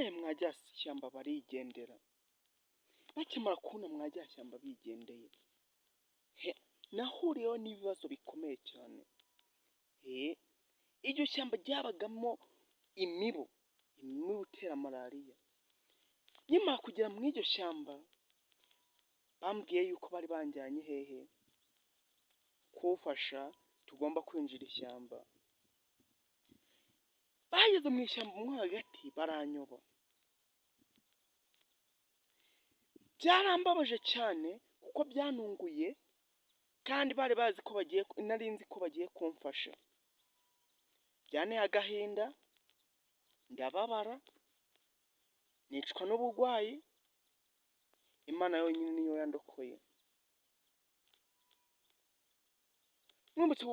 Baneye mwa rya shyamba barigendera. Bakimara kubona mwa rya shyamba bigendeye, nahuriyeho n'ibibazo bikomeye cyane. Iryo shyamba ryabagamo imibu, imibu itera malariya. Nkimara kugera muri iryo shyamba, bambwiye yuko bari banjyanye hehe? Kumfasha, tugomba kwinjira ishyamba. Bageze mu ishyamba mo hagati baranyoba. Byarambabaje cyane kuko byantunguye kandi bari bazi ko bagiye, nari nzi ko bagiye kumfasha. Byanteye agahinda, ndababara, nicwa n'uburwayi, Imana yonyine niyo yandokoye. Mwibutse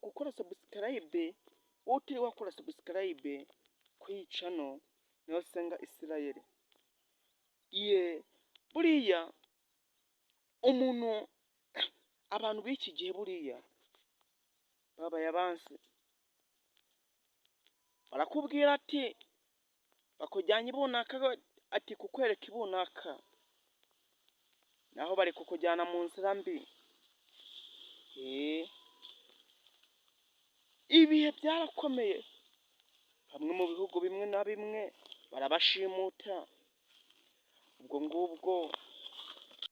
gukora subscribe, wowe utari wakora subscribe kuri iyi channel Niyonsenga Israel. Ye buriya umuntu, abantu b'iki gihe buriya babaye abansi, barakubwira ati bakujyanye ibunaka, ati kukwereka ibunaka, naho bari kukujyana mu nzira mbi. Ibihe byarakomeye, bamwe mu bihugu bimwe na bimwe barabashimuta, ubwo ngubwo